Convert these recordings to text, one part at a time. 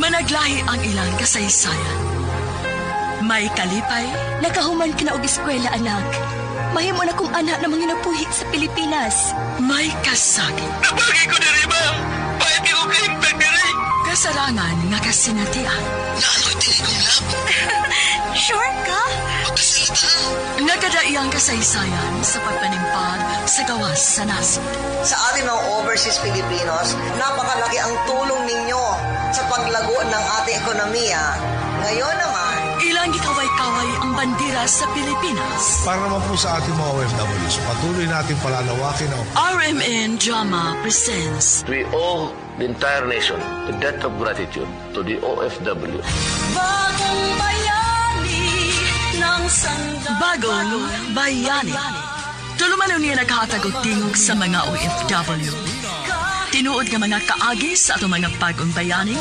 Managlahi ang ilang kasaysayan. May kalipay. Nakahuman ka na og eskwela, anak. Mahimo na kong anak na manginabuhi sa Pilipinas. May kasakit. Nabagi ko na rin, ma'am. Pahit ko kahimtang diri. Kasarangan nga kasinatian. Naaloy tinigong lab. Sure ka? Magkasalita. Nagkadaiyang kasaysayan sa pagpanimpag sa gawas sa nasod. Sa ating mga overseas Filipinos, napakalaki ang tulong ninyo sa paglago ng ating ekonomiya. Ngayon naman, ilang gikaway-kaway ang bandera sa Pilipinas. Para naman po sa ating mga OFWs, patuloy natin palalawakin ang RMN Drama presents We owe the entire nation a debt of gratitude to the OFW. Bagong Bayani ng Bagong Bayani. Tulumanon niya naghatag og tingog sa mga OFW. Tinuod nga mga kaagi sa atong mga bagong bayani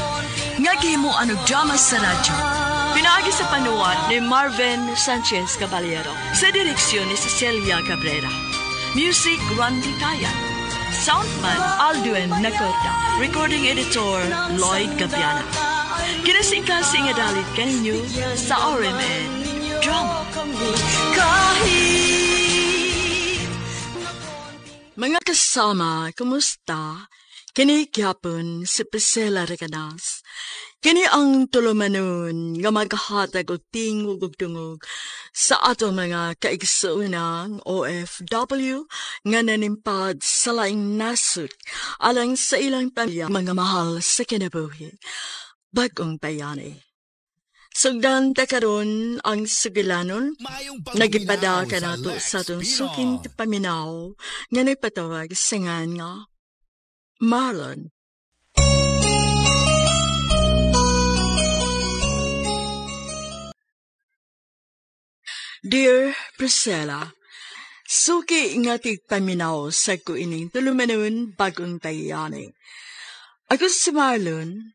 nga gihimuan og drama sa radyo. Pinaagi sa panuwat ni Marvin Sanchez Caballero sa direksyon ni Cecilia Cabrera. Music Randy Tayan. Soundman Alduin Nacorda. Recording editor Lloyd Gabiana. Kinasingkasing nga dalit kaninyo sa RMN Drama. Mga kasama, kumusta? Kini gyapon si Priscilla Recanas. Kini ang tulumanon nga maghatag og tingog ug dungog sa atong mga kaigsuonang OFW nga nanimpad sa laing nasod alang sa ilang pamilya mga mahal sa kinabuhi. Bagong bayani. Sugdan ta karon ang sugilanon, nagipada ka nato sa atong suking paminaw nga nagpatawag sa ngan nga Marlon. Dear Priscilla, suki nga tigpaminaw sa kuining tulumanon bagong bayani. Ako si Marlon,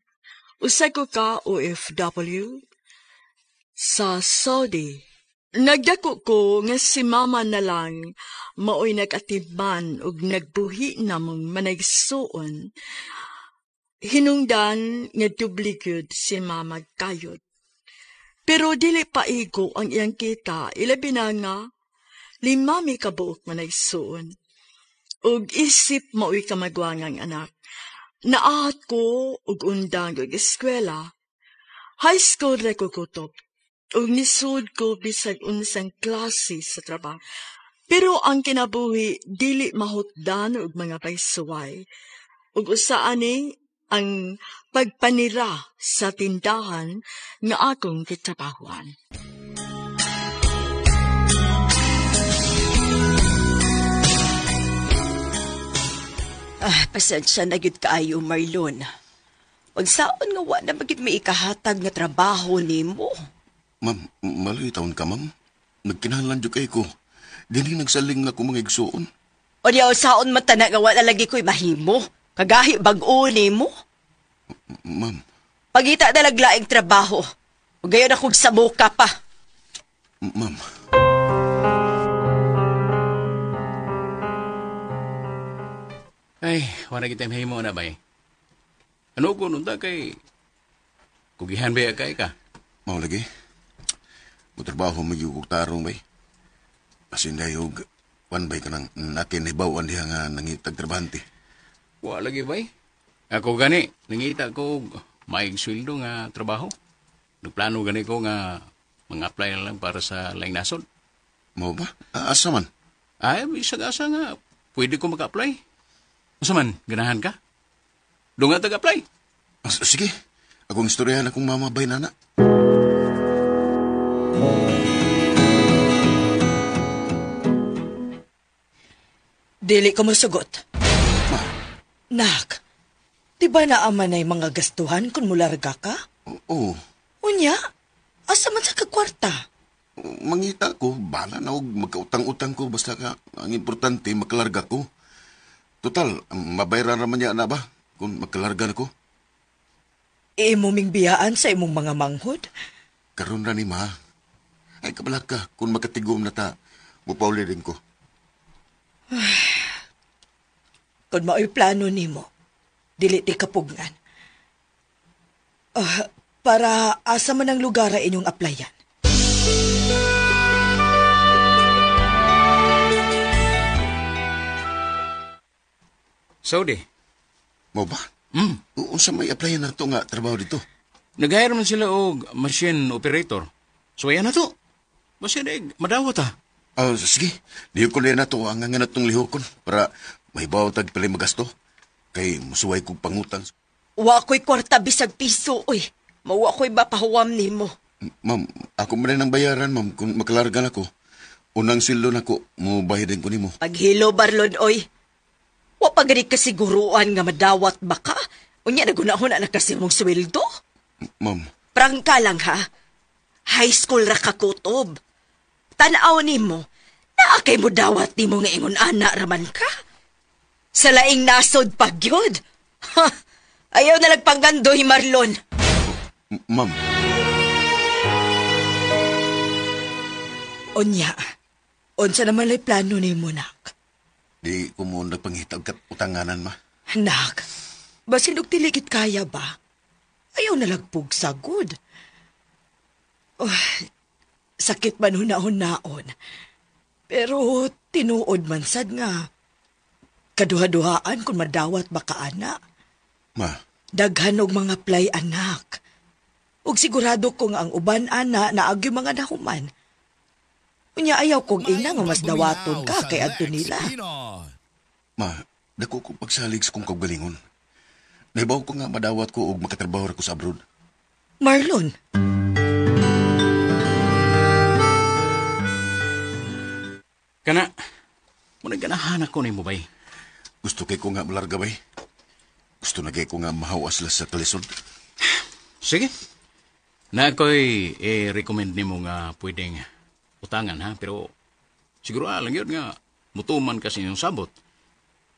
usa ko ka OFW sa Saudi. Nagdako ko nga si mama na lang maoy nag-atiman ug nagbuhi namong managsuon. Hinungdan nga duplicate si mama kayod. Pero dili paigo ang iyang kita, ilabi na nga 5 mi kabuok managsuon. Ug isip maoy kamagwangang anak. Naat ko ug undang ug eskwela. High school ra ko kutob. Ug nisud ko bisag unsang klase sa trabaho. Pero ang kinabuhi dili mahutdan og mga paysuway. Ug usa ani ang pagpanira sa tindahan nga akong kitrabahuan. Ah, pasensya na gyud kaayo, Marlon. Unsaon nga wa na magid may ikahatag nga trabaho nimo? Ma'am, maloy taon ka, ma'am. Nagkinahanglan jud kay ko. Dinhi nagsaling na ko mga igsuon. O diya, unsaon man tanan nga wa na lagi ko'y mahimo. Kagahi bag-o nimo. Ma'am. Pagita na laglaing trabaho. O gayon akong sabuka pa. Ma'am. Ay, wala kita mahimo na bay. Ano ko nunta kay kugihan ba kay ka? Mao lagi. Mutrabaho mo yung tarong bay. Asin dayog, wan bay ka nang natin hibawan diha nga nangitag trabahante. Wa lagi bay. Ako gani, nangita ko maig sweldo nga trabaho. Nagplano gani ko nga mga-apply na lang para sa laing nasod. Mao ba? Asa man? Ay, bisag asa nga. Pwede ko maka-apply. Asa man, ganahan ka? Doon nga tag-apply. Sige, akong istoryahan akong mama bay nana. Dili ko mosugot. Ma. Nak, di ba naaman na'y mga gastuhan kung mularga ka? Oo. Unya, asa man sa kagkwarta? Mangita ko, bala na og magkautang-utang ko, basta ka, ang importante, makalarga ko. Total, mabayaran naman niya na ba kung makalarga na ko? Imo ming biyaan sa imong mga manghod? Karon ra ni ma. Ay, kabala ka, kung makatigom na ta, mupauli din ko. Kung mao'y plano nimo, dili ti kapugngan. Para asa man ang lugar ay inyong applyan? Saudi. Mo ba? Unsa may applyan na to nga trabaho dito? Nag-hire man sila og machine operator. So ayan na to. Basta madawat ha. Sige, lihokon na to ang nga natong lihokon para mahibaw tag pili magasto. Kay musuway kog pangutang. Wa ko'y kwarta bisag piso, oy. Mawa ko'y mapahuwam nimo. Ma'am, ako man ang bayaran, ma'am, kung makalarga na ko. Unang sweldo na ko, mo bayad ko nimo. Paghilo, Marlon, oy. Wa pa gani kasiguruan nga madawat ba ka? Unya, nagunahon na kasi mong sweldo? Ma'am. Prangka lang, ha? High school ra ka kutob. Tanaw nimo, naa kay mo dawat nimo nga ingon ana raman ka. Sa laing nasod pagyod. Ha! Ayaw na nagpanggandoy, Marlon. Ma'am. Unya, unsa naman lay plano nimo, nak? Di ko mo nagpangita og utanganan, ma. Nak, basin og tiligit kaya ba? Ayaw na lagpug sagod. Oh, sakit man hunahon-naon. Pero tinuod man sad nga. Kaduha-duhaan kung madawat ba ka, anak. Ma. Daghan og mga play, anak. Ug sigurado kong ang uban, ana, naagyo mga nahuman. Unya ayaw kong ina nga mas dawaton ka kay adto nila. Ma, dako ko pagsalig sa kong kaugalingon. Nahibaw ko nga madawat ko og makatrabaho ra ko sa abroad. Marlon. Kana, muna ganahan ako nimo bay. Gusto kay ko nga malarga bay. Gusto na kay ko nga mahawas la sa kalisod. Sige. Na ako'y i-recommend nimo nga pwedeng utangan ha, pero siguro lang yun nga mutuman kasi yung sabot.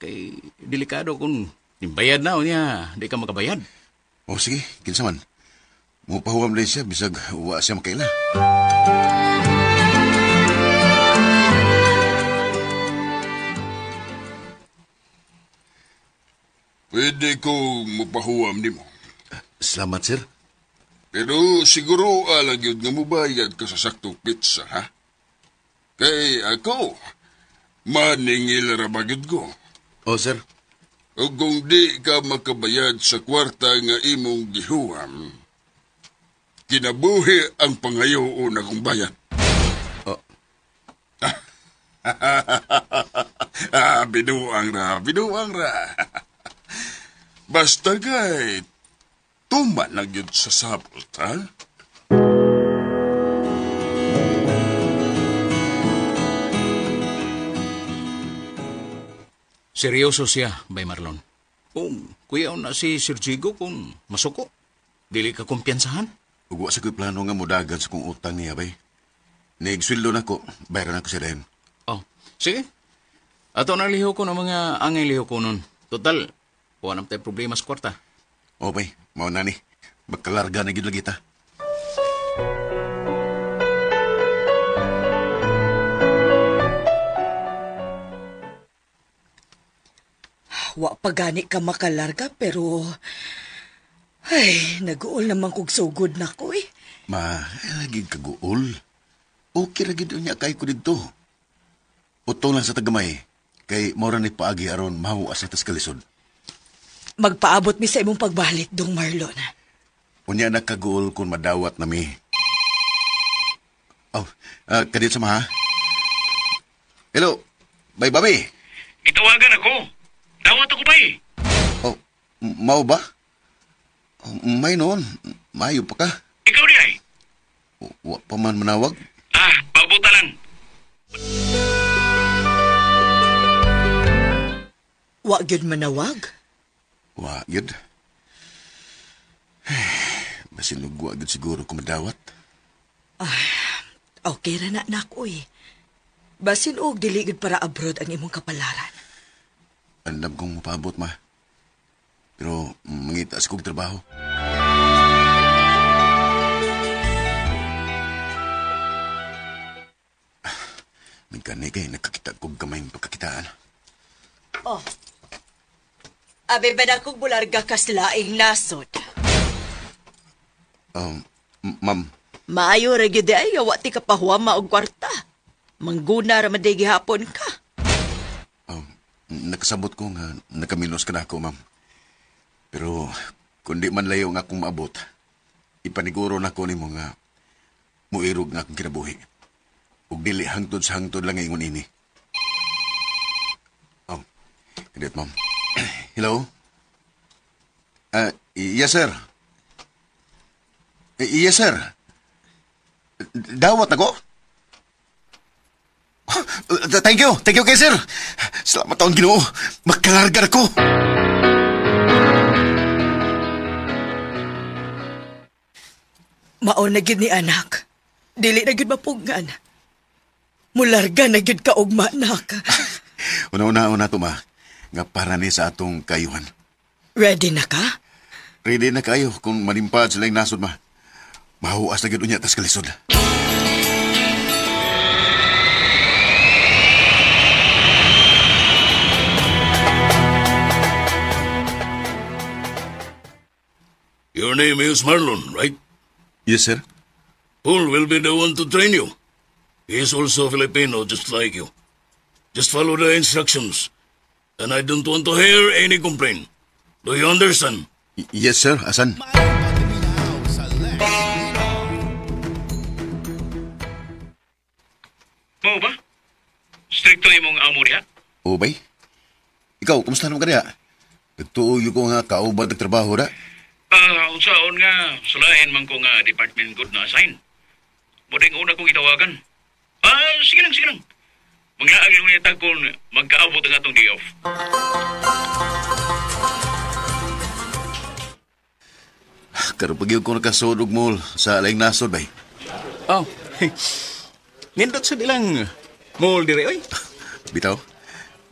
Kay delikado kung bayad na o niya, di ka makabayad. O sige, kinsa man. Mupahuwam din siya, bisag wa siya makaila. Pwede ko mupahuwam nimo. Salamat, sir. Pero siguro alang yun nga mubayad ka sa saktong pizza, ha? Kay ako, maningil ra ba gyud ko. Oh, sir. O kung di ka makabayad sa kwarta nga imong gihuwam, kinabuhi ang pangayoon akong bayad. Oh. Ah, binuang ra, binuang ra. Basta kay, tuman lang yun sa sabot, ha? Seryoso siya, Bay Marlon. Kung kuya na si Sir Jigo kung masuko, dili ka kumpiyansahan. Ugwa sa ko'y plano nga mudagan sa kong utang niya, bay. Nagsweldo na ko, bayaran ako siya dayon. Oh, sige. Ato na liho ko ng mga angay liho ko nun. Total, wala naman tayo problema sa kwarta. Oh, bay, mao na ni. Magkalarga na gid lagi ta. Wa pa gani ka makalarga pero... Ay, nag-uol naman kog sugod na ko eh. Ma, lagi kaguol. Okay ra gid unya kay ko didto. Utong lang sa tagamay. Kay mora ni paagi aron mahuas na tas kalisod. Magpaabot mi sa imong pagbalik, Dong Marlon. Unya na kaguol kung madawat na mi. Oh, kadit sa maha. Hello, bay babi. Gitawagan ako. Dawat ako bay. Oh, mao ba? May noon. Mayo pa ka. Ikaw di ay. Wa pa man manawag. Ah, pabuta lang. Wa gyud manawag? Wa gyud. Basin og wa gyud siguro ko madawat. Ah, okay ra na nak uy. Basin og dili gyud para abroad ang imong kapalaran. Andam kong mapaabot, ma. Pero mangita sa kong trabaho. Nagkani kay nakakita kog gamay pagkakitaan. Oh. Abi ba na kong bularga kas laing nasod? Ma'am. Maayo ra gyud ay wa ti ka pahuwama og kwarta. Mangguna ra man day gihapon ka. Nakasabot ko nga nakaminos ka na ako, ma'am. Pero kung di man layo nga akong maabot, ipaniguro na ko nimo nga muirog nga akong kinabuhi. Ug dili hangtod sa hangtod lang ingon ini. Oh, kadiyot, ma'am. Hello? Yes, sir. Yes, sir. Dawat ako? Thank you. Thank you kay sir. Salamat taon Ginoo. Makalarga ko. Mao na gyud ni anak. Dili na gyud mapugngan. Mularga na gyud ka ugma, anak. Una-una to, ma. Nga para ni sa atong kayuhan. Ready na ka? Ready na kayo kung manimpad sila yung nasod, ma. Mahuas na gyud unya tas kalisod. Your name is Marlon, right? Yes, sir. Paul will be the one to train you. He is also Filipino, just like you. Just follow the instructions. And I don't want to hear any complaint. Do you understand? Yes, sir. Asan? Mo ba? Stricto imong amo diha? Oo, bay. Ikaw, kumusta naman ka diha? Nagtuo ko nga kauban nagtrabaho da. Unsaon nga, sulahin man ko nga department good na assign. Muding una kong itawagan. Sige lang, sige lang. Manglaag lang niya kung magkaabot ang atong day off. Karon pag ko nakasood og mall sa laing nasod, bay. Oh, nindot sa dilang mall dire, oy. Bitaw?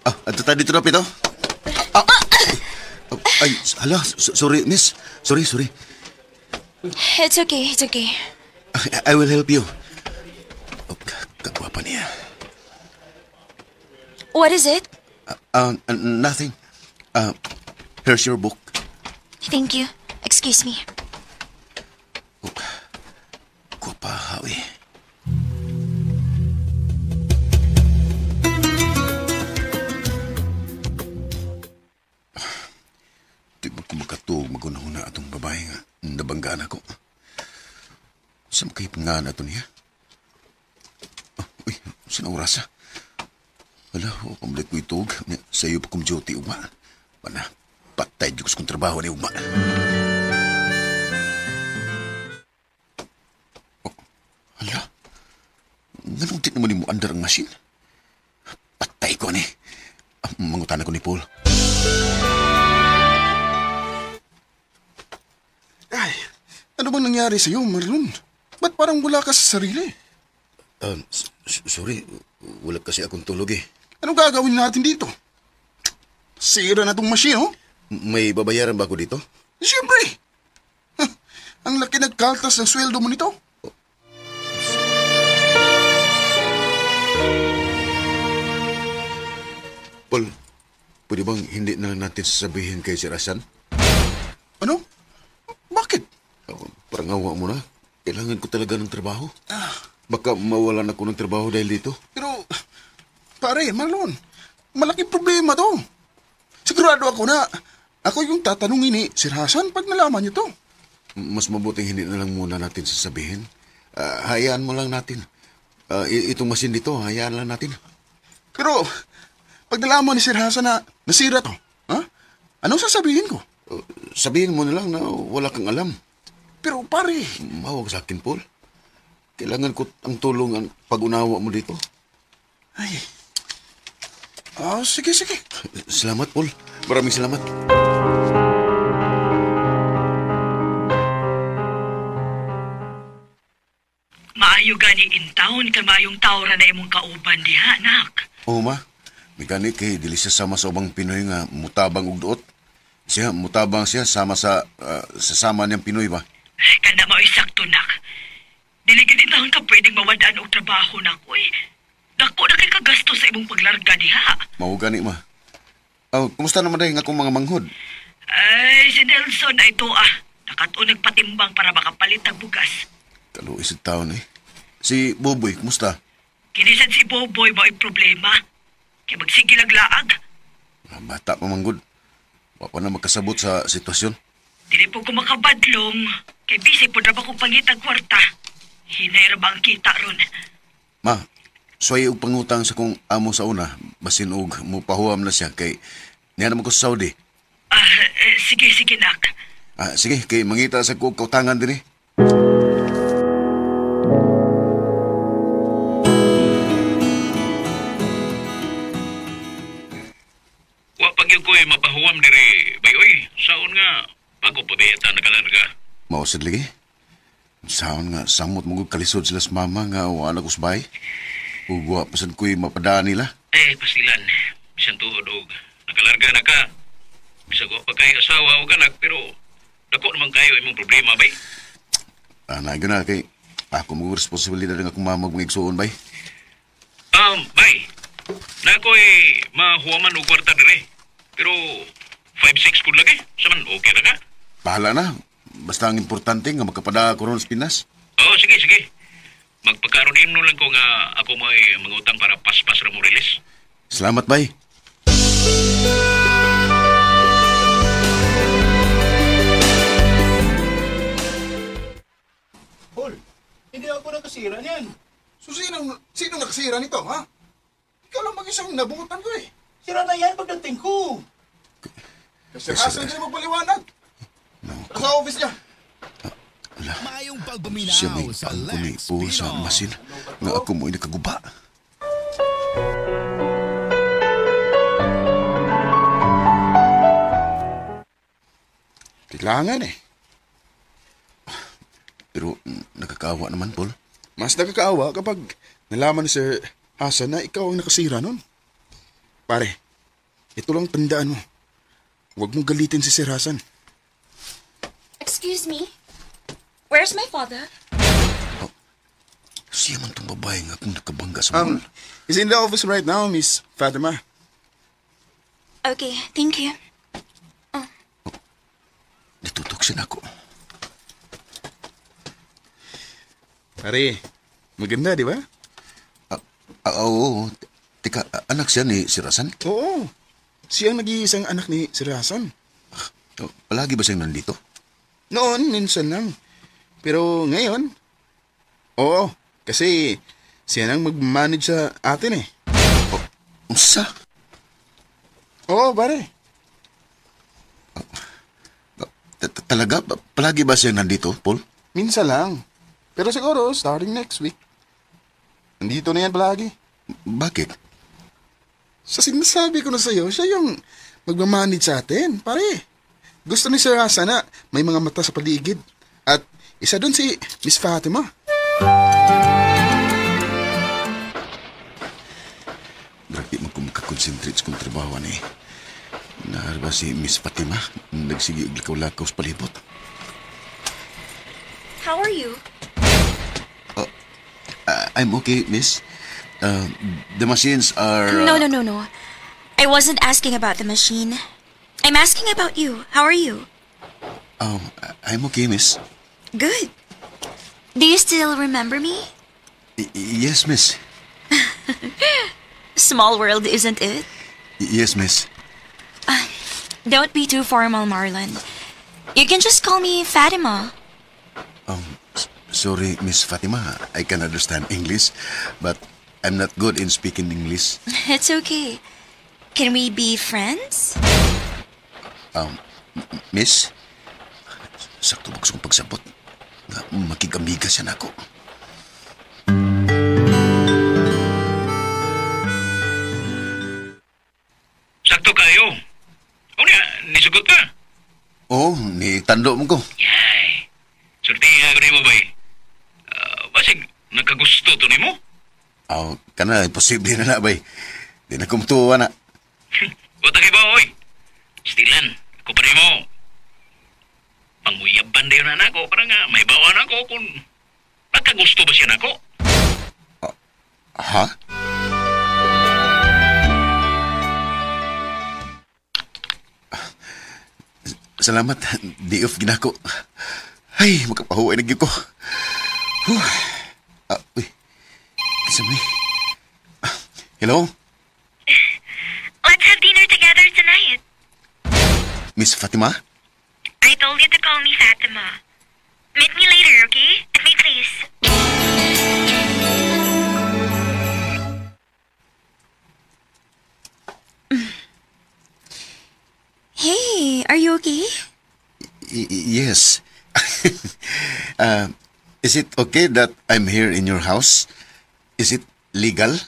Adto ta dito na, bitaw. Ay, hala, sorry, miss. Sorry. It's okay, it's okay. I will help you. Oh, kagwapa niya. What is it? Nothing. Here's your book. Thank you. Excuse me. Oh, gwapa, hawi. Di ba ko makatuog magunahuna atong babae nga nabanggaan ako? Sa makahip nga na ito niya? Oh, uy, saan ang oras? Hala, oh, pamalik ko itog. Sa iyo pa kong duty, ugma. Pana, patay diyos kong trabaho ni ugma. Oh, hala, nganong di naman mo andar ang machine? Patay ko, ani. Mangutan ako ni Paul. Ay, ano bang nangyari sa'yo, Marlon? Ba't parang wala ka sa sarili? Sorry, wala kasi akong tulog eh. Anong gagawin natin dito? Sira na tong machine, oh? May babayaran ba ako dito? Siyempre! Huh, ang laki nagkaltas ng sweldo mo nito. Oh. Paul, pwede bang hindi na natin sasabihin kay Sir Asan? Ano? Bakit? Oh, parang awa mo na. Kailangan ko talaga ng trabaho. Baka mawalan ako ng trabaho dahil dito. Pero, pare, Marlon, malaking problema to. Sigurado ako na ako yung tatanungin ni Sir Hasan pag nalaman niyo to. Mas mabuting hindi na lang muna natin sasabihin. Hayaan mo lang natin. Itong masin dito, hayaan lang natin. Pero, pag nalaman ni Sir Hasan na nasira to, ha? Anong sasabihin ko? Sabihin mo na lang na wala kang alam. Pero pare... Mawag sa akin, Paul. Kailangan ko ang tulong ang pag-unawa mo dito. Ay. Sige, sige. Salamat, Paul. Maraming salamat. Maayo gani in town kay maayong tawra na imong kauban diha, anak. Oo, ma. May gani kay dili siya sama sa ubang Pinoy nga mutabang og duot. Siya, mutabang siya sama sa sama niyang Pinoy ba? Kana mao'y sakto, nak. Dili gid in taon ka pwedeng mawadaan og trabaho, nak. Uy, dako na kay kagasto sa imong paglarga diha. Mao gani, ma. Oh, kumusta naman dahil nga akong mga manghod? Ay, si Nelson ay to ah. Kato nagpatimbang para makapalit ang bugas. Kaluoy sa taon eh. Si Boboy, kumusta? Kinisan si Boboy mao'y problema. Kaya magsige laag. Bata pa manggod. Wa pa na makasabot sa sitwasyon. Dili po ko makabadlong. Kay busy po na ba kong pangitag kwarta. Hinay ra ba ang kita ron? Ma, suway og pangutang sa kong amo sa una. Basin og mupahuam na siya kay niya naman ko sa Saudi. Sige, sige nak. Sige, kay mangita sa kong kautangan din eh. Wa pag yun ko'y mapahuam diri, bayoy, saon nga, bago pa ba nagalarga? Mausad lagi. Saon nga, samot mong kalisod sila sa mama nga wala ko sa bahay. Ug wa pasan ko'y mapadaan nila. Eh, pastilan, bisan tuod og nagalarga na ka. Bisag wa pa kay asawa o anak, pero dako naman kayo imong problema, bay. Nago na kay ako mong responsibilidad nga akong mama mong igsuon, bay. Bay, na ako'y mahuwaman og kwarta dire. Pero 5-6 ko lagi. Saman, okay na ka? Bahala na. Basta ang importante nga makapada ko ron sa Pinas. Oo, sige, sige. Magpagkaroon lang ko nga ako may mangutang para paspas ra mo release. Salamat, bay. Paul, hindi ako nakasira niyan. So, sino nakasira nito, ha? Ikaw lang mag-isang nabutan ko eh. Sira na yan pagdating ko. Kasi Hasan din magpaliwanag. No. Sa office niya. Ala, siya may pangkuni po sa masin nga ako mo'y nakaguba. Kailangan eh. Pero nakakaawa naman, Paul. Mas nakakaawa kapag nalaman ni Sir Hasan na ikaw ang nakasira nun. Pare, ito lang tandaan mo. Huwag mong galitin si Sir Hasan. Excuse me? Where's my father? Oh, siya man itong babae nga kung nakabangga sa mall. He's in the office right now, Miss Fatima. Okay, thank you. Oh, natutok siya na ako. Pare, maganda, di ba? Oo. Teka, anak siya ni Sir Hasan? Oo. Siya ang nag-iisang anak ni Sir Hasan. Palagi ba siyang nandito? Noon, minsan lang. Pero ngayon, oo. Kasi siya nang mag-manage sa atin eh. Oh, unsa? Oo, pare. Talaga? Palagi ba siyang nandito, Paul? Minsan lang. Pero siguro, starting next week. Nandito na yan palagi. Bakit? Sa sinasabi ko na sa'yo, siya yung magmamanage sa atin, pare. Gusto ni Sir Hasan na may mga mata sa paligid. At isa doon si Miss Fatima. Grabe man kung makakonsentrate sa kong trabaho ni. Naharba si Miss Fatima, nagsige og lakaw-lakaw sa palibot. How are you? I'm okay, miss. The machines are... No. I wasn't asking about the machine. I'm asking about you. How are you? I'm okay, miss. Good. Do you still remember me? Yes, miss. Small world, isn't it? Yes, miss. Don't be too formal, Marlon. You can just call me Fatima. Sorry, Miss Fatima. I can understand English, but I'm not good in speaking English. It's okay. Can we be friends? Miss, sakto ba gusto kong pagsabot? Makigamiga siya na ako. Sakto kayo. O niya, nisugot ka? Oo, ni tando mo ko. Yay. Surtiha ko mo, bay. Basig, nagkagusto to ni mo? Oh, kana, imposible na na, bay. Di na kumtuwa na. Wata kay ba, oy? Stilan, ako pa rin mo. Panguyaban dayon na nako, para nga, may bawa na ako kung nagkagusto ba siya nako. Ha? Salamat, di off ginako. Ay, makapahuway na gyud ko. Uy, kinsa man ni? Hello? Let's have dinner together tonight. Miss Fatima? I told you to call me Fatima. Meet me later, okay? At my place. Hey, are you okay? Yes. Is it okay that I'm here in your house? Is it legal?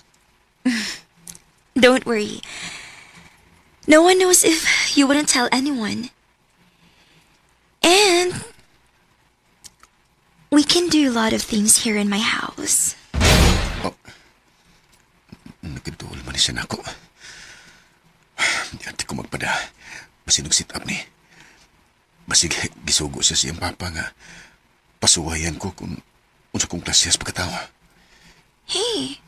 Don't worry. No one knows if you wouldn't tell anyone. And we can do a lot of things here in my house. Oh. Nagkaduol man siya nako. Di ko magpada. Basig nag-sit up ni. Basig gisugo siya siyang papa nga pasuwayan ko kung unsa kong klase sa pagkatawa. Hey.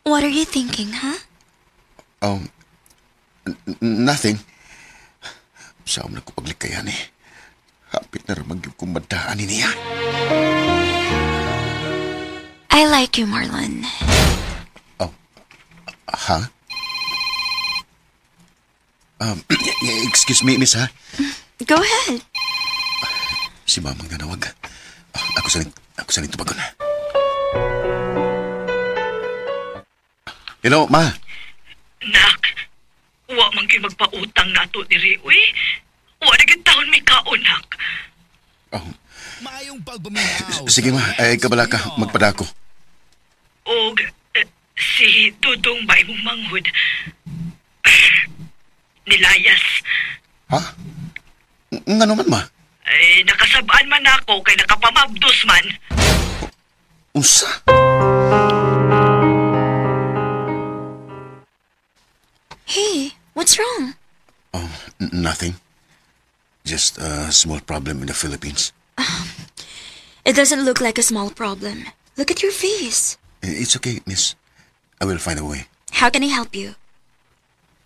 What are you thinking, huh? Nothing. Saan mo nagkupaglikaya ni? Hapit na ramang yung kumadaan ni niya. I like you, Marlon. Oh, huh? Excuse me, miss, ha? Go ahead. Si mamang nanawag. Ako sa tubagon. Hello, ma. Nak, wa man kay magpautang nato diri, uy. Wa na gyud taon may kaon, nak. Oh. Sige, ma. Ay, kabala ka. Magpadako. Og, si Dudong ba imong manghud? Nilayas. Ha? Ngano man, ma? Ay, nakasabaan man ako kay nakapamabdos man. Unsa? Hey, what's wrong? Oh, nothing. Just a small problem in the Philippines. It doesn't look like a small problem. Look at your face. It's okay, miss. I will find a way. How can I help you?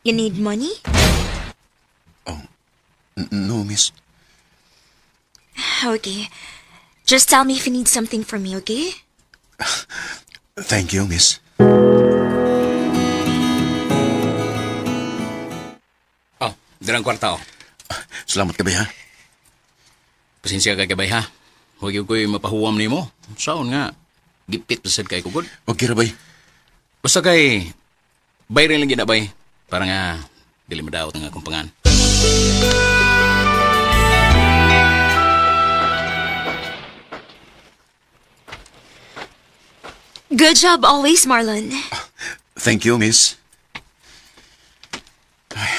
You need money? Oh, no, miss. Okay. Just tell me if you need something from me, okay? Thank you, miss. Oh, dirang kwarta, oh. Salamat gabi, ha? Pasensya ka gabay, ha? Huwag yung ko'y mapahuwam ni mo. Saon nga, gipit pa sad kay kugod. Okay, rabay. Basta kay, bayrin lang ginabay. Para nga, dili madaot ang akong pangan. Good job always, Marlon. Thank you, miss. Ay,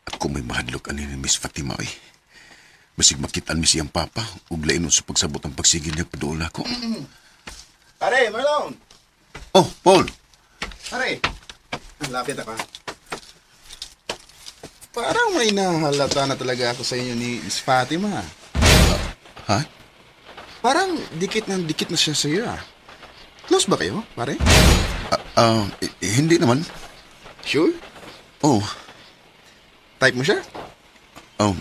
ako may mahadlok ani ni Miss Fatima, eh. Basig makitaan mi siyang papa, ug lain sa pagsabot ang pagsigil niya paduol ako. Pare, Marlon! Oh, Paul! Pare, lapit ako. Parang may nahalata na talaga ako sa inyo ni Miss Fatima. Ha? Parang dikit na siya sa iyo, ah. Close ba kayo, pare? Hindi naman. Sure? Oh. Type mo siya? Oh.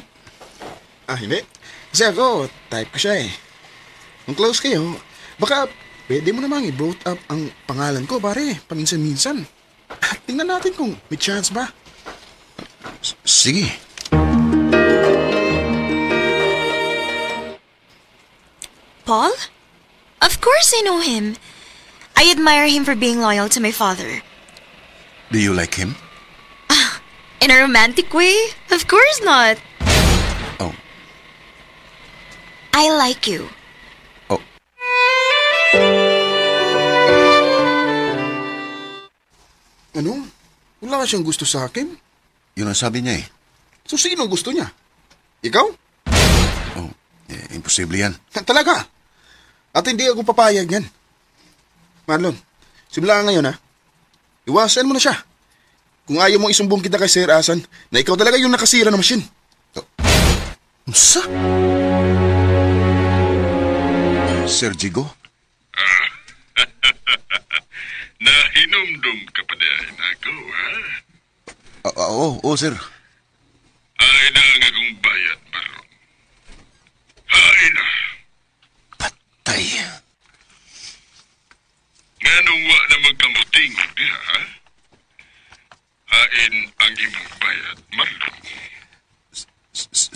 Ah, hindi. Kasi ako, type ko siya eh. Kung close kayo, baka pwede mo namang i-brought up ang pangalan ko, pare, paminsan-minsan. Tingnan natin kung may chance ba. Sige. Paul? Of course I know him. I admire him for being loyal to my father. Do you like him? In a romantic way? Of course not. Oh. I like you. Oh. Ano? Wala siyang gusto sa akin? Yun ang sabi niya eh. So sino gusto niya? Ikaw? Oh, eh, imposible yan. Talaga? At hindi ako papayag yan. Marlon, simula ngayon ha, iwasan mo na siya. Kung ayaw mong isumbong kita kay Sir Asan, na ikaw talaga yung nakasira ng machine. Unsa? Sir Jigo? Nahinumdum ka pa din ako, ha? Oo, sir. Ay na ang akong bayad, Marlon.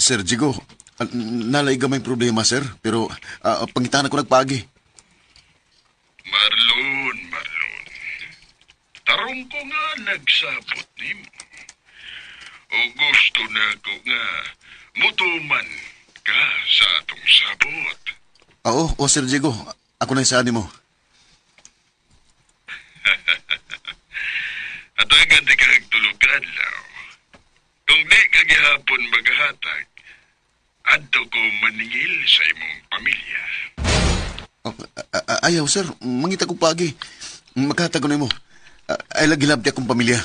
Sir Jigo, nalay gamay problema, sir. Pero pangitan ako nagpaagi. Marlon, Marlon. Tarong ko nga nagsabot nimo. O gusto na ko nga mutuman ka sa atong sabot. Oo, o Sir Diego, ako na saan mo. Atagan di ka tulog ka adlaw. Kung di ka gihapon maghatag, adto ko maningil sa imong pamilya. Oh, ayaw, sir. Mangita ko paagi. Maghatag ko na mo. Ay, lagi labdi akong pamilya.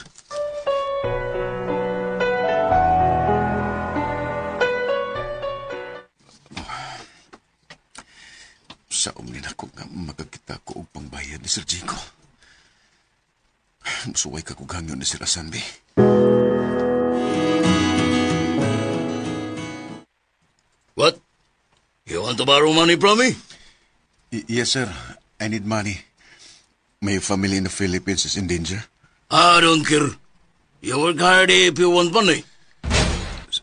Sa umnin ako nga magkakita ko og pangbayad ni Sir Jico. Musuway ka kog hangyo ni Sir Asanbi. What? You want to borrow money from me? Yes, sir. I need money. My family in the Philippines is in danger. I don't care. You work hard if you want money.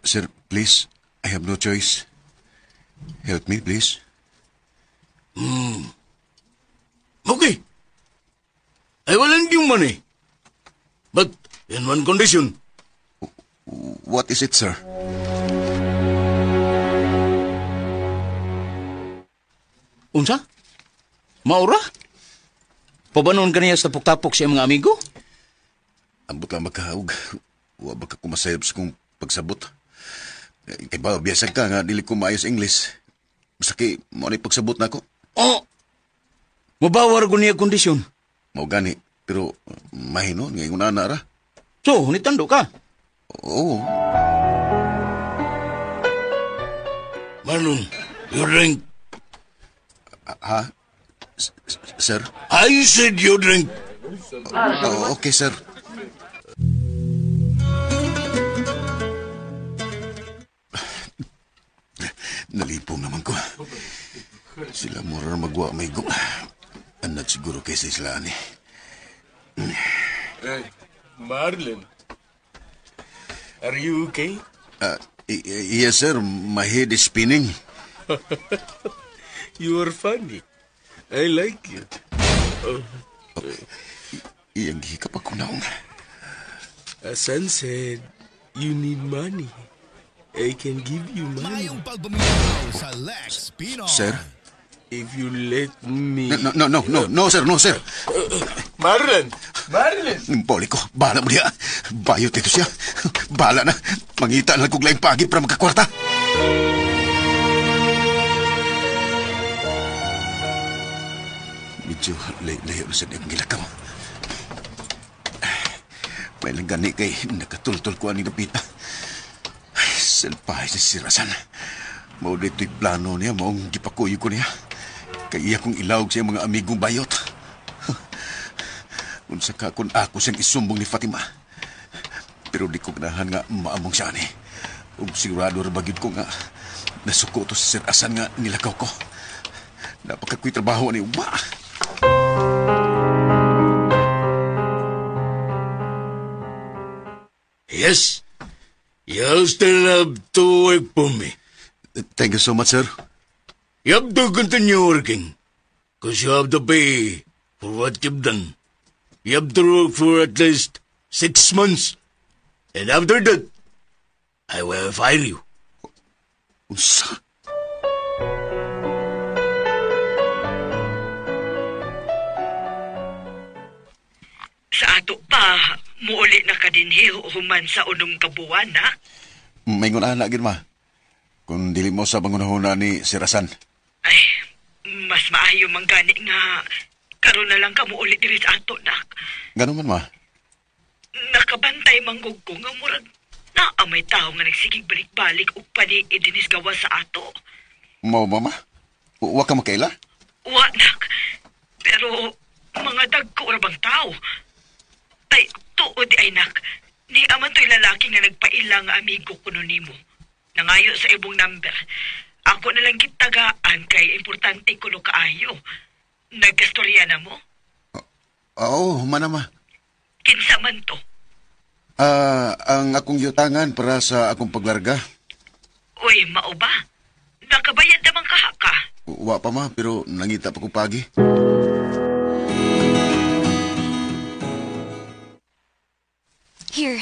Sir, please. I have no choice. Help me, please. Okay. I will lend you money. But in one condition. What is it, sir? Unsa? Maura? Pabanon ka niya sa tapok-tapok sa mga amigo? Ambot lang magkahaog. Wa ba ka kumasayop sa kong pagsabot? Kay ba, biyasag ka nga, dili ko maayos English. Basta kay, mo na pagsabot na ako. Oh! Mabawar ko niya kondisyon. Mao gani, pero mahino, ngayon na ra. So, nitando ka? Oo. Marlon, you drink. Ha? Sir? I said you drink. Oh, okay, sir. Nalipong naman ko. Sila mura magwa may go. Anad siguro kaysa sila ani. Hey, Marlon. Are you okay? Yes, sir. My head is spinning. You are funny. I like you. Oh. Iyang hikap ako naong. Asan said, you need money. I can give you money. Sir? If you let me... No, sir, no, sir. Marlon! Marlon! Poli ko, bahala mo niya. Bayot ito siya. Bahala na. Mangita na lang kong laing pagi para magkakwarta. Medyo layo na sa niyang gilakaw. May lang gani kay nakatultol ko aning napita. Selpahay sa sirasan. Mao dito'y plano niya, maong gipakuyo ko niya. Kay iya kong ilawag sa mga amigong bayot. Unsa ka kung ako siyang isumbong ni Fatima. Pero di ko ganahan nga maamong siya ni. Ug sigurado ra ba gyud ko nga nasuko to sa sirasan nga nilakaw ko. Napakakuy trabaho ni Uma. Yes, you still have to work for me. Thank you so much, sir. You have to continue working, because you have to pay for what you've done. You have to work for at least 6 months. And after that, I will fire you. Unsa? Sa ato pa, muuli na ka dinhi human sa unong kabuwan, na? Maingon ana, gid ma. Kung dili mo sa pangunahuna ni Sir Asan. Ay, mas maayo man gani nga karon na lang ka muuli diri sa ato, nak. Ganun man, ma. Nakabantay manggug ko nga murag naa may tao nga nagsigig balik-balik ug paniid dinis gawas sa ato. Mao ba, ma? Wa ka makaila? Wa, nak. Pero mga dagko ra bang tao? Ay, tuod ay nak. Ni aman to'y lalaki nga nagpaila nga amigo kuno nimo. Nangayo sa ibong number. Ako na lang gitagaan kay importante kuno kaayo. Nagkastorya na mo? Oo, humana ma. Kinsa man to? Ang akong yutangan para sa akong paglarga. Uy, mao ba? Nakabayad naman kaha ka. Wa pa ma, pero nangita pa ko pagi. Here,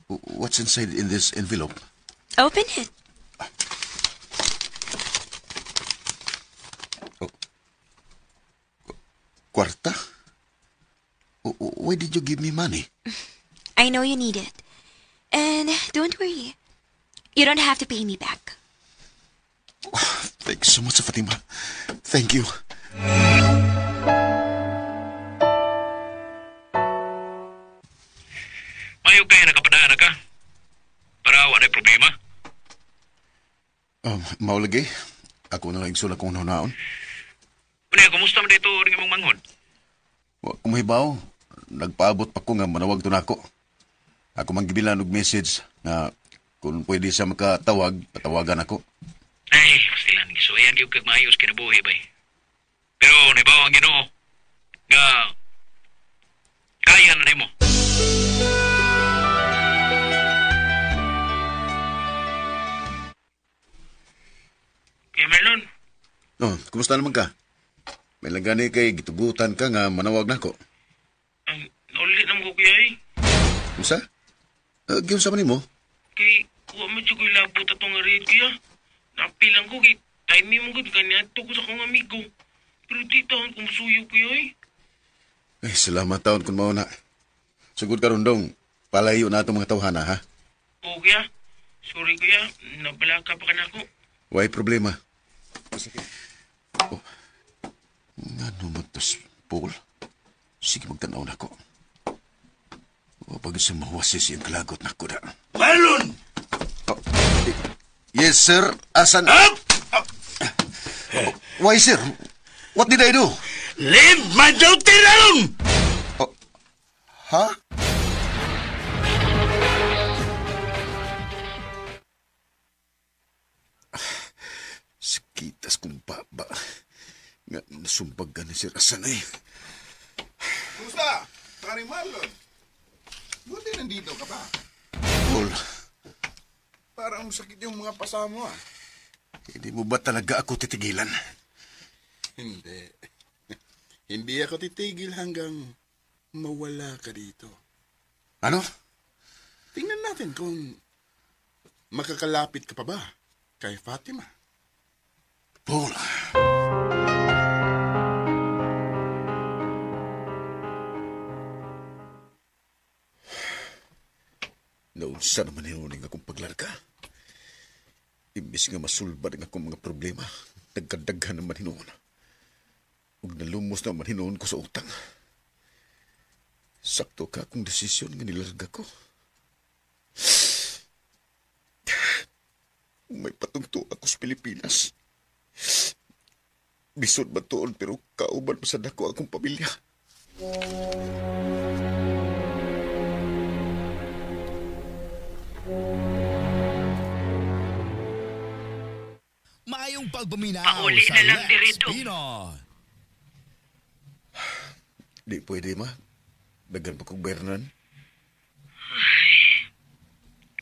What's inside in this envelope? Open it. Kwarta? Why did you give me money? I know you need it. And don't worry. You don't have to pay me back. Thanks so much, Fatima. Thank you. Mayo kaya nakapadaan na ka? Para wala problema. Maulagi. Ako na lang igsoon akong naon. Unya, kumusta man dito ring imong manghod? Wa ko mahibaw. Nagpaabot pa ko nga manawag to nako. Ako man gibilan og message na kung pwede siya makatawag, patawagan ako. Ay, pastilan, gisuwayan gyud kag maayos kinabuhi bay. Pero nahibaw ang Ginoo nga kaya na nimo. Kaya Marlon, Oh, kumusta naman ka? May lagani kay gitugutan ka nga manawag nako. Ang nauli na mo ko kuya eh. Unsa? Giunsa man nimo? Kay kuha mo dyan ko'y labot atong nga raid kuya. Napilang ko kay timing mo gud kaniadto ko sa akong amigo. Pero di taon kung suyo kuya eh. Ay, salamat taon kung mauna. Sugod karon dong, palayo na atong mga tawhana ha. Oo kuya. Sorry kuya, nabalaka pa ka nako. Way problema. Oh. Ngano man to, Paul? Sige, magtanaw na ko. O, pag isang mahuwasis yung kalagot na ko na. Marlon! Oh, yes, sir. Asan? Up! Oh, why, sir? What did I do? Leave my daughter alone! Oh, ha? Sakitas kong baba. Nga, nasumbag ka ni Sir Asan eh. Kumusta? Pare Marlon. Buti nandito ka pa. Paul. Parang sakit yung mga pasa mo ah. Hindi mo ba talaga ako titigilan? Hindi. Hindi ako titigil hanggang mawala ka dito. Ano? Tingnan natin kung makakalapit ka pa ba kay Fatima. Paul. Naunsa naman hinuning akong paglarga. Imbis nga masulbad ang akong mga problema, nagkadaghan naman hinuon. Ug nalumos naman hinuon ko sa utang. Sakto ka akong desisyon nga nilarga ko. May patungto ako sa Pilipinas. Bisod ba tuon pero kauban pa sa dako akong pamilya. Maayong pagpaminaw Pauli sa na lang Let's dirito. Pinoy. Di pwede, ma. Daghan pa kong bayranan. Ay,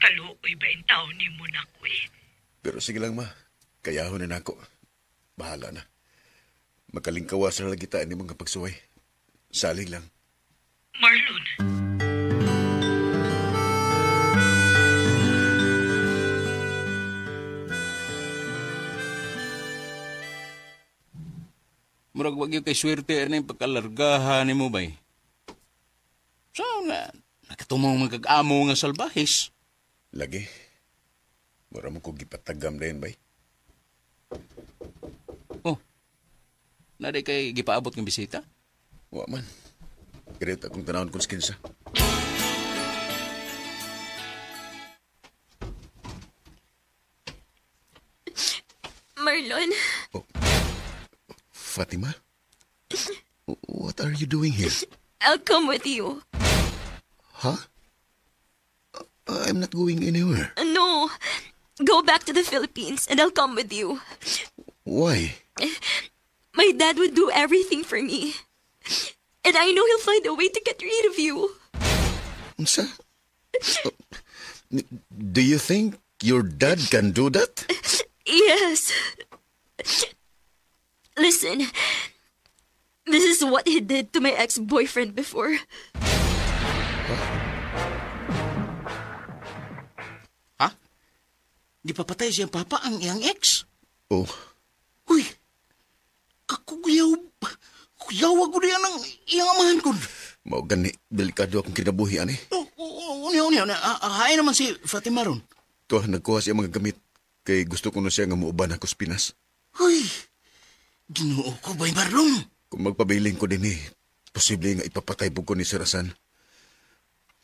kaluoy ba yung taon ni mo na ko eh. Pero sige lang, ma. Kayahon na nako. Bahala na. Makalingkawas na lang kita ini mga pagsuway. Salig lang. Marlon. Murag wag yung kay swerte ani pagkalargahan nimo bay. So nga nakatumong magkag-amo nga salbahis. Lagi. Mura mo ko gipatagam dayon bay. Oh. Naday kay gipaabot ng bisita? Wa man. Kirit akong tanawon kung skinsa. Marlon. Oh. Fatima? What are you doing here? I'll come with you. Huh? I'm not going anywhere. No. Go back to the Philippines and I'll come with you. Why? My dad would do everything for me. And I know he'll find a way to get rid of you. Unsa? Do you think Your dad can do that? Yes. Listen. This is what he did to my ex-boyfriend before. Ha? Gipapatay siyang papa ang iyang ex? Oh. Uy! Kakuyaw... Kuyaw ko diyan ang iyang amahan ko. Mao gani, delikado akong kinabuhi, ani. Unya. Hain naman si Fatima ron. Tuwa, nagkuha siya mga gamit. Kay gusto ko na siya nga muuban ako sa Pinas. Uy! Ginoo ko, Bay Marlon. Kung magpabiling ko din eh, posible nga ipapatay po ko ni Sir Asan.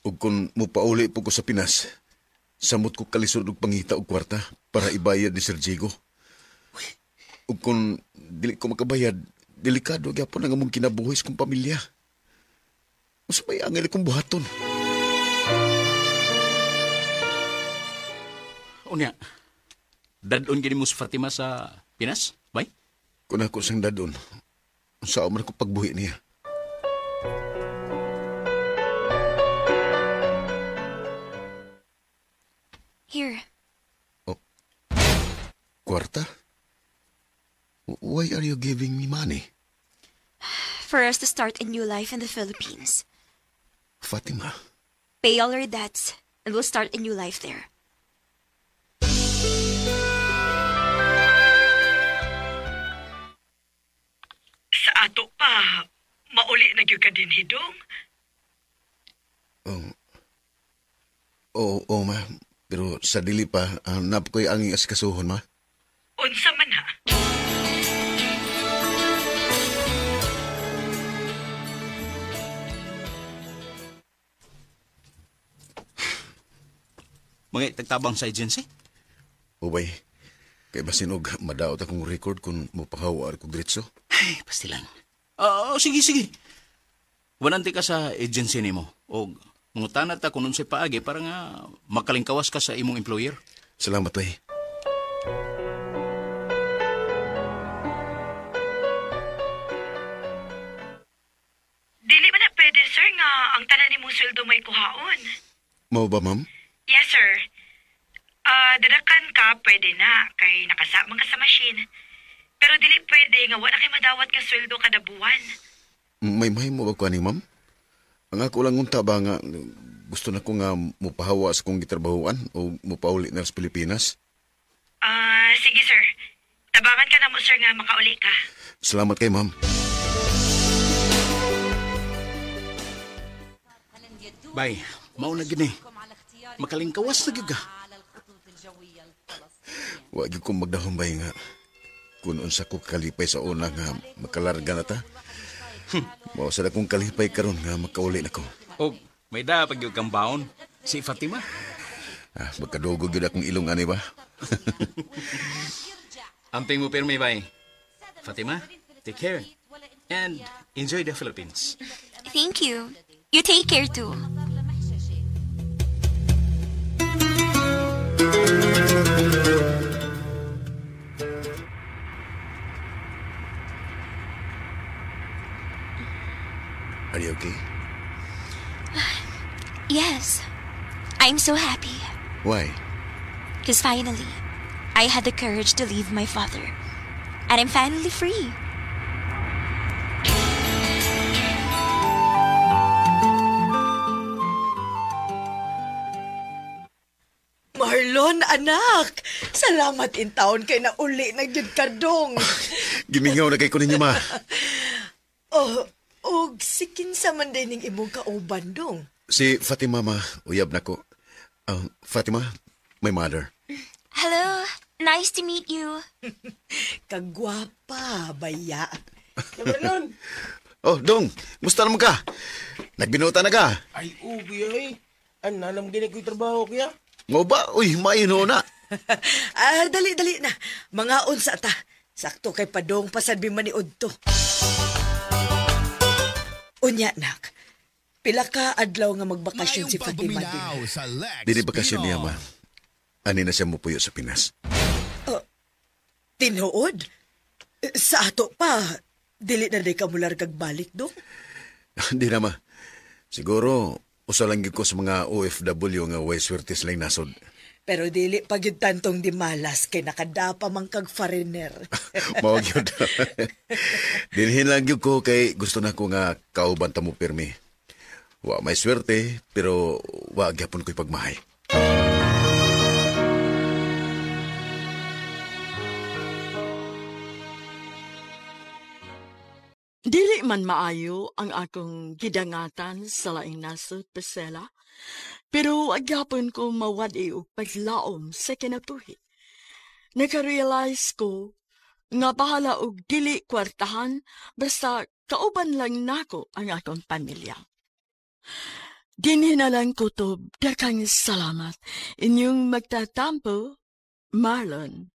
Ug kung mupauli po ko sa Pinas, samot ko kalisod og pangita og kwarta para ibayad ni Sir Diego. Ug kung dili ko makabayad, delikado gyapon ang among kinabuhi sa kong pamilya. Unsa may angel kong buhaton? Unya, dadon gini mo si Fatima sa Pinas, bay? Kung ako siyang dadon, unsa man ako pagbuhi niya? Here. Oh. Kwarta? Why are you giving me money? For us to start a new life in the Philippines. Fatima. Pay all our debts and we'll start a new life there. Sa ato pa, mauli na gyud ka din hidong. Oo, ma. Pero sa dili pa, nap ko'y anging asikasuhon, ma. Unsa man ha? Mga tagtabang sa agency? Ubay, kay basinog, madaot akong record kung mupahawar ko diretso. Ay, pastilan. Sige. Wanante ka sa agency nimo. O mangutana ta kung unsay paagi para nga makalingkawas ka sa imong employer. Salamat, bay. Dili man na pwede, sir, nga ang tanan nimong sweldo may kuhaon. Mao ba, ma'am? Yes, sir. Dadakan ka, pwede na, kay nakasamang ka sa machine. Pero dili pwede nga wala kay madawat nga sweldo kada buwan. May mahimo ba ko ani, ma'am? Ang ako lang unta ba nga gusto na ko nga mupahawa sa kong gitrabahuan o mupauli na sa Pilipinas? Sige, sir. Tabangan ka na mo, sir, nga makauli ka. Salamat kay ma'am. Bay, mauna gini. Makalingkawas na gyud ka. Wa gyud ko magdahom bay nga kun unsa ko kalipay sa una nga makalarga na ta. Mao sad akong kalipay karon nga makauli na ko. Og may da pag gyud kang baon si Fatima. Magkadugo gyud akong ilong ani ba? Amping mo pirmi bay. Fatima, take care and enjoy the Philippines. Thank you. You take care too. Are you okay? Yes. I'm so happy. Why? Because finally, I had the courage to leave my father. And I'm finally free. Marlon, anak! Salamat in taon kay nauli na gyud ka dong. Gimingaw na kay ko ninyo, ma. Oh, og sikinsa man din ning imong kauban dong. Si Fatima, ma. Uyab na ko. Fatima, my mother. Hello. Nice to meet you. Kagwapa, baya. Marlon! Oh, Dong, musta naman ka? Nagbinuta na ka? Ay, ubi ay. Ano, gini ko'y trabaho kuya? Ngo ba? Uy, maino na. Dali, dali na. Mga unsa ta. Sakto kay padong pasadbi maniud to. Unya, nak. Pila ka adlaw nga magbakasyon si Fatima din. Dili bakasyon niya, ma. Ani na siya mupuyo sa Pinas. Tinuod? Sa ato pa, dili na di ka mulargag balik dong? Di na, ma. Siguro, usa lang gyud ko sa mga OFW nga way swerte silang nasod. Pero dili pa gyud tantong di malas kay nakadapa man kag foreigner. Mao gyud. Dinhin lang gyud ko kay gusto na ko nga kauban ta mo pirmi. Wa may swerte pero wa gyapon ko'y pagmahay. Dili man maayo ang akong gidangatan sa laing nasod, Priscilla. Pero agyapon ko mawad-i og paglaom sa kinabuhi. Nakarealize ko nga bahala og dili kwartahan basta kauban lang nako ang akong pamilya. Dinhi na lang kutob, daghang salamat. Inyong magtatampo, Marlon.